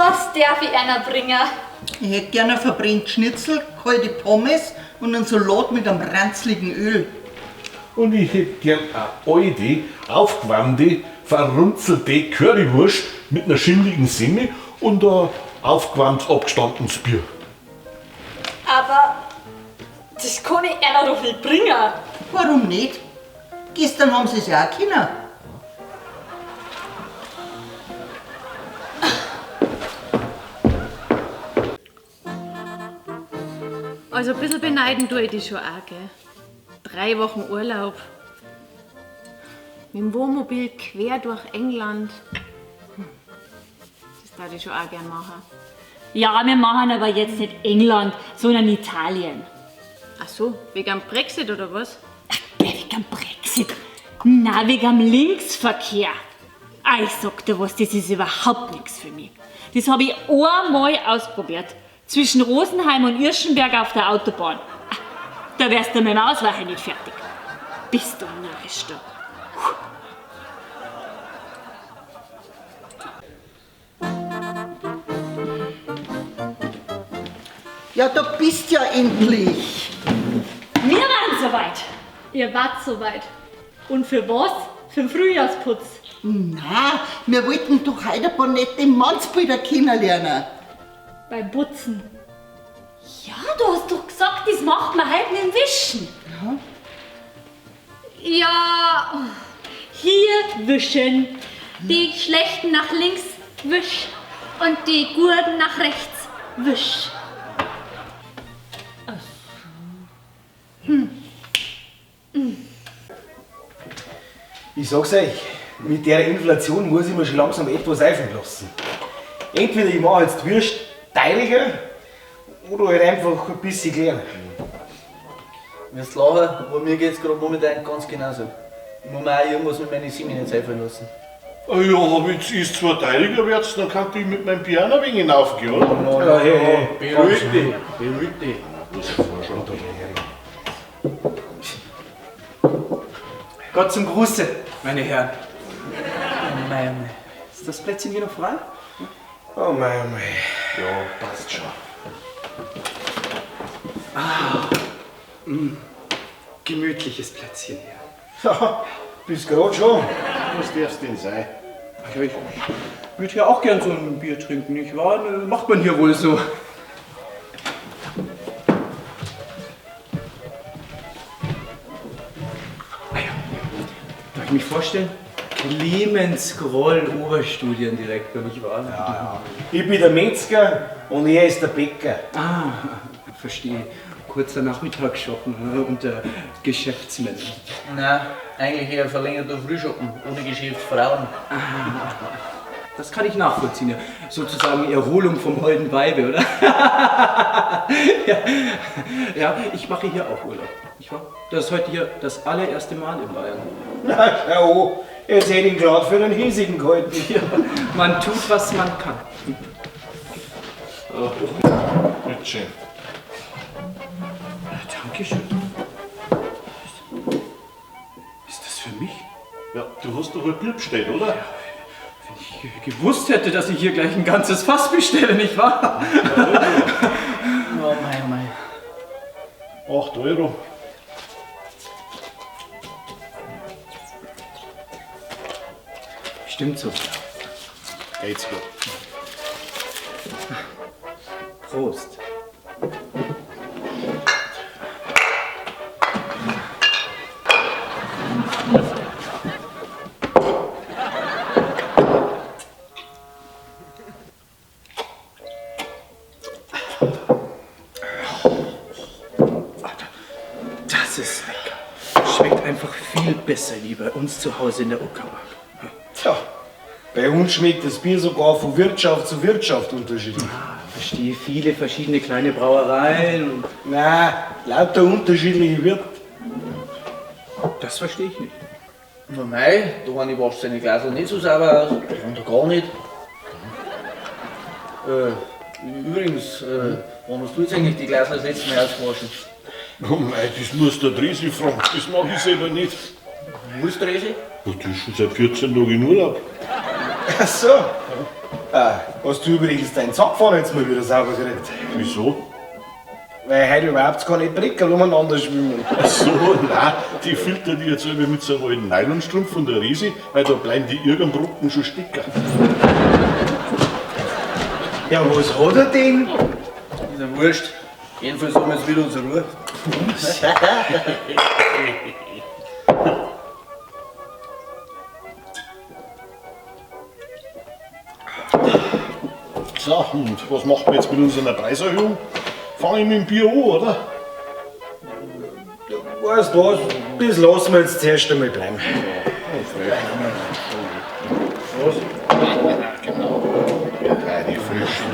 Was darf ich einer bringen? Ich hätte gerne ein verbrennt Schnitzel, kalte Pommes und einen Salat mit einem ranzligen Öl. Und ich hätte gern eine alte, aufgewärmte, verrunzelte Currywurst mit einer schimmligen Semmel und ein aufgewärmt abgestandenes Bier. Aber das kann ich einer doch nicht bringen. Warum nicht? Gestern haben sie es ja auch können. Also ein bisschen beneiden tue ich dich schon auch, gell? 3 Wochen Urlaub. Mit dem Wohnmobil quer durch England. Das darf ich schon auch gern machen. Ja, wir machen aber jetzt nicht England, sondern Italien. Ach so, wegen dem Brexit oder was? Wegen dem Brexit. Na, wegen dem Linksverkehr. Ah, ich sag dir was, das ist überhaupt nichts für mich. Das habe ich einmal ausprobiert. Zwischen Rosenheim und Irschenberg auf der Autobahn. Ah, da wärst du mit dem Ausweichen nicht fertig. Bist du narrisch da. Ja, da bist ja endlich. Wir waren soweit. Ihr wart soweit. Und für was? Für den Frühjahrsputz. Na, wir wollten doch heute ein paar nette Mannsbilder kennenlernen. Beim Putzen. Ja, du hast doch gesagt, das macht man heute mit dem Wischen. Ja, Hier wischen. die schlechten nach links, wisch. Und die guten nach rechts, wisch. Ich sag's euch, mit der Inflation muss ich mir schon langsam echt was einfallen lassen. Entweder ich mache jetzt Würst teiliger oder halt einfach ein bisschen kleiner. Wirst lachen, aber mir geht's gerade momentan ganz genauso. Ich muss mir auch irgendwas mit meinen Semmeln jetzt einfallen lassen. Ah ja, aber jetzt ist zwar teiliger wird, dann kann ich mit meinem Piano ein wenig hinaufgehen, oder? Ja, hey, hey. Beruhig dich, beruhig dich. Gott zum Gruße, meine Herren. Oh mei, oh mei. Ist das Plätzchen hier noch frei? Oh mei, oh mei. Ja, passt schon. Gemütliches Plätzchen hier. Ja, bis grad schon. Was darf's denn sein? Ja, ich würde ja auch gern so ein Bier trinken, nicht wahr? Ne, macht man hier wohl so. Ah ja, darf ich mich vorstellen? Clemens Groll, Oberstudiendirektor, nicht wahr? Ja, ich bin der Metzger und er ist der Bäcker. Ah, verstehe. Kurzer Nachmittagsschoppen unter Geschäftsmännern. Nein, eigentlich eher verlängerter Frühschoppen, ohne Geschäftsfrauen. Das kann ich nachvollziehen. Ja. Sozusagen Erholung vom holden Weibe, oder? Ja. Ja, ich mache hier auch Urlaub. Nicht wahr? Das ist heute hier das allererste Mal in Bayern. Na, schau, jetzt hätte ich ihn grad für den hiesigen gehalten. Ja, man tut, was man kann. Bitteschön. Dankeschön. Ist das für mich? Ja, du hast doch ein Bier bestellt, oder? Wenn ich gewusst hätte, dass ich hier gleich ein ganzes Fass bestelle, nicht wahr? Oh mei, oh mei. 8 Euro. Stimmt so. Geht's gut. Prost. Das ist lecker. Schmeckt einfach viel besser wie bei uns zu Hause in der Uckermark. Tja, bei uns schmeckt das Bier sogar von Wirtschaft zu Wirtschaft unterschiedlich. Verstehe, viele verschiedene kleine Brauereien und Na, lauter unterschiedliche Wirte. das verstehe ich nicht. Na mei, da eine wascht seine Glasl nicht so sauber aus, der andere gar nicht. Übrigens, wann hast du jetzt eigentlich die Glasl das letzte Mal ausgewaschen? Oh mei, das muss der Dresi fragen, das mach ich selber nicht. Wo ist der Resi? Ja, das ist schon seit 14 Tagen in Urlaub. Ach so. Ah, hast du übrigens deinen Zapfhahn jetzt mal wieder sauber gekriegt? Wieso? Weil heute überhaupt keine Breckerl umeinander schwimmen. Ach so, nein, die filtern die jetzt alle mit so einem alten Nylonstrumpf von der Resi, weil da bleiben die Irgenbrocken schon stecken. Ja, was hat er denn? Ist ja wurscht. Jedenfalls haben wir jetzt wieder unsere Ruhe. So, und was machen wir jetzt mit unserer Preiserhöhung? Fange ich mit dem Bier an, oder? Weißt du was? Das lassen wir jetzt zuerst einmal bleiben. Genau. Ja, die frischen.